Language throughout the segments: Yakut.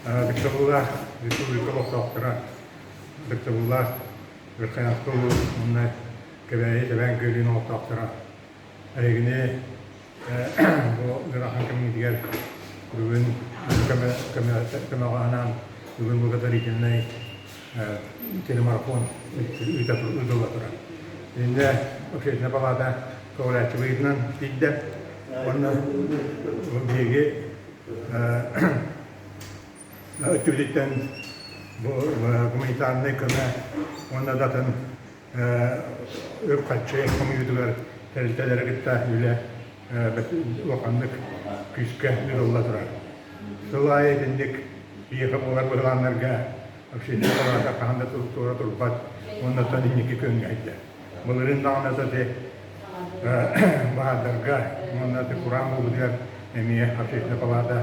Ытыктабыллаах республика олохтоохторо, ытыктабыллаах Верхоянскай улуус уонна Кэбээйи Тэбээн Күөлүн олохтоохторо, эһигини бу ыарахан кэмҥитигэр бүгүн көмөҕө анаан бүгүн благотворительнай телемарафон ыытылла турар. Итиннэ общественнай палата көҕүлээччи быһыытынан тиийдэ. Уонна биһиги өттүбүтүттэн бу гуманитарнай көмө уонна да атын үп-харчы хомуйуутугар тэрилтэлэри кытта үлэ улаханнык күүскэ ыытылла турар. Сыл аайы итинник биһиэхэ буолар быһылааннарга общественнай палата хаһан да туора турбат уонна оттон инники күөҥҥэ сылдьар. Былырыын даҕаны ити баһаардарга уонна ити кураан буолбутугар эмиэ общественнай палата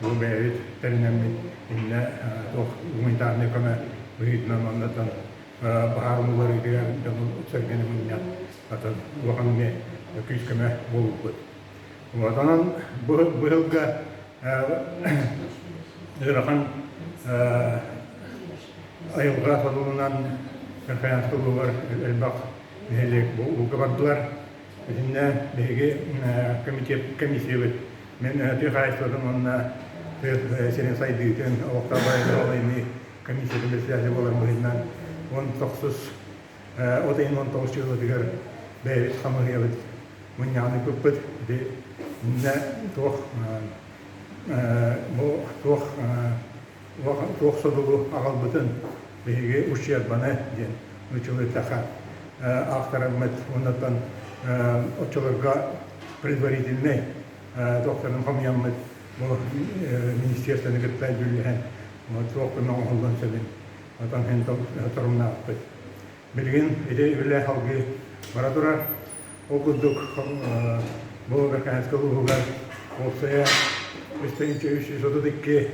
бу бэйэбит тэринэммит иннэ туох гуманитарнай көмө быһыытынан уонна оттон баһаар умулларыытыгар дьону сэргэни мунньан атын улахан эмиэ күүс-көмө буолбуппут. Вот онон быһылга ыарахан айылҕа содулунан Верхоянскай улууһугар элбэх нэһилиэк ууга бардылар. Итиннэ биһиги комитет комиссиябыт мен тыа хаһаайыстыбатын уонна тыа сирин сайдыытын олохтоох баайы комиссиятын председателэ буолар быһыытынан 19 от ыйын 19 чыһылатыгар бэйэбит хамыыһыйабыт мунньаҕын ыыппыппыт. Ити иннэ туох бу туох туох содулу аҕалбытын биһиги ущербаны диэн нууччалыы эттэххэ аахтараммыт уоннаттан оччолорго предварительнай туохтарын хомуйаммыт бу министерствоны кытта дьүүллэһэн туох көмө оҥоһуллуон сөбүн отон иһин торумнаабыппыт. Билигин ити үлэ салгыы бара турар. Ол курдук бу Верхоянскай улууһугар уопсайа 3 332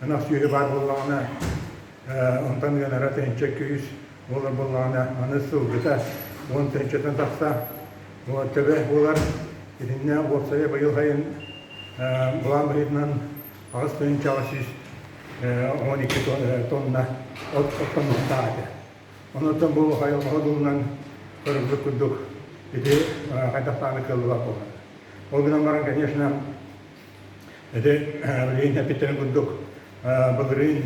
ынах сүөһү баар буоллаҕына, онтон ыанара 1200 буолар буоллаҕына, аны сылгыта 10 тыһыынчаттан тахса төбө буолар. Итиннэ уопсайа быйыл сайын былаан быһыытынан 8812 тонна от оттонуохтаах этэ. Онон бу айылҕа содулунан көрүллүбүт курдук ити хайдах даҕаны кыаллыбат буолар. Ол гынан баран, конечно, ити билигин эппиттэрин курдук былырыын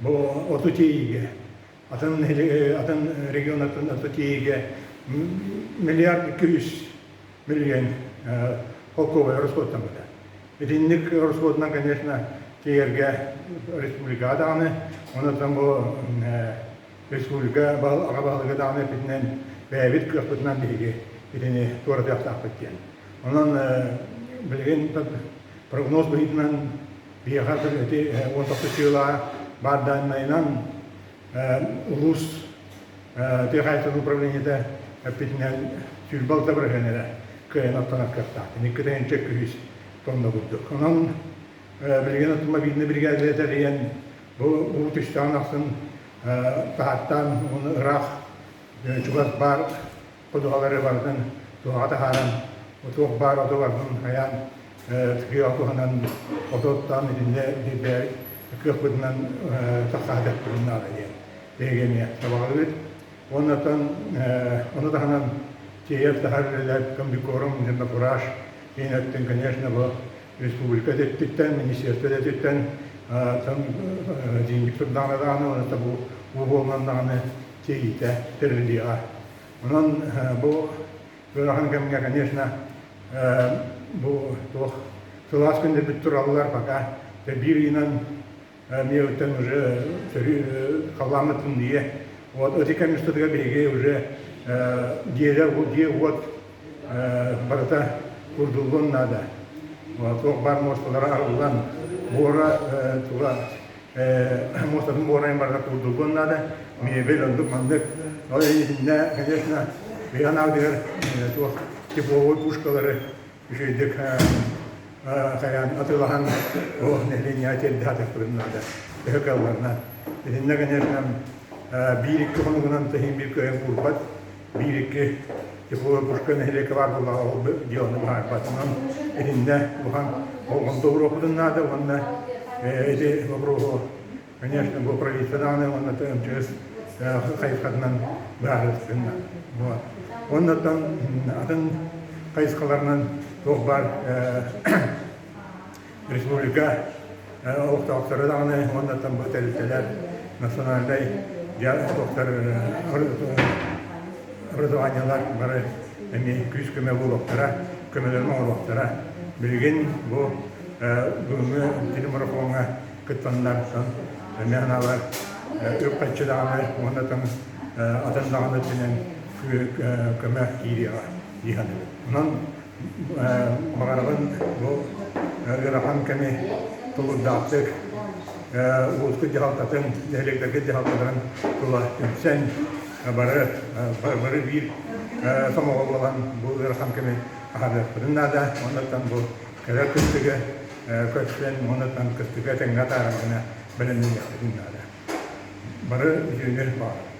бу оту тиэйиигэ атын атын регионнартан оту тиэйиигэ миллиард 200 миллион холкуобай ороскуоттаммыта. Итинник ороскуотунан, конечно, тиэйэргэ республикаҕа даҕаны, онон бу республика аҕа баһылыга даҕаны эппитинэн бэйэбит кыахпытынан биһиги итини туоратыахтаахпыт диэн. Онон билигин прогноз быһыытынан биһиэхэ ити 19 сыала баар дааннайынан улуус тыа хаһаайыстыбатын управлениета эппитинэн 26 бырыһыан эрэ кыайан оттонор кыахтаах. Икки тыһыынча 200 тонна курдук. Онон билигин автомобильнай бригада тэрийэн бу уу түстэҕин ахсын таһааттаан уонна ыраах чугас баар ходуһалары барытын туһаҕа таһааран туох баар оту барытын хайаан кыаҕа туһанан оту оттоон итиннэ биирдэ кыахпытынан тахсаһатыахпытын наада диэн биһиги эмиэ сабаҕалыыбыт. Уонна ону таһынан тиэйэр таһар үлэлэр комбикорм, зернокураж иһин өттүн, конечно, бу республика өттүттэн, министерство өттүттэн дьиҥник турдаҕына даҕаны, уонна бу уу буолунан даҕаны тиэйиитэ тэриллиэҕэ. Онон бу ыарахан кэмҥэ, конечно, бу туох сылаас күннэрбит тураллар пока биир ыйынан эмиэ уже халлааммыт тымныйа. Вот эти кэм устатыгар биһиги уже дьиэлэр дьиэ уот барыта курдуллуон наада. Туох баар муосталара арыллан, буора туга муостатын буорайын барыта курдуллуон наада. Мебель оннук маннык. Ол итиннэ, конечно, биһиги анаабытыгар туох тепловой пушкалары үчүгэйдик хайаан атыылаһан ол нэһилиэнньэҕэ тиэрдэ сатыахпытын наада төһө кыалларынан. Итиннэ, конечно, биир-икки хонугунан тэһиин биир кыайан куурбат, биир-икки тепловой пушка нэһилиэккэ баар буоллаҕа ол дьыаланы быһаарбат. Онон итиннэ улахан болҕомто ууруохпутун наада уонна Ити вопроһу, конечно, бу правительство даҕаны уонна МЧС хайысхатынан быһаарыахтарын Вот. Оннуттан атын хайысхаларынан туох баар республика олохтоохторо даҕаны уоннаттан бу тэрилтэлэр национальнай туохтар образованиелар бары эмиэ күүс-көмө буолуохтара, көмөлөрүн оҥоруохтара. Билигин бу бүгүҥҥү телемарафоҥҥа кыттаннар эмиэ анаалар үп-харчы даҕаны уонна атын даҕаны өттүнэн көмө киириэҕэ дии саныыбын. Онон баҕарабын бу ыарахан кэми тулуурдаахтык улууспут дьаһалтатын, нэһилиэктэргэ дьаһалталарын тула түмсэн бары бары биир сомоҕо буолан бу ыарахан кэми аһарыахпытын наада. Оннуттан бу кэлэр кыстыгы көрсөн, оннуттан кыстыгы этэҥҥэ атааран гына бэлэмнэниэхпитин наада. Бары үтүөнү баҕарабын.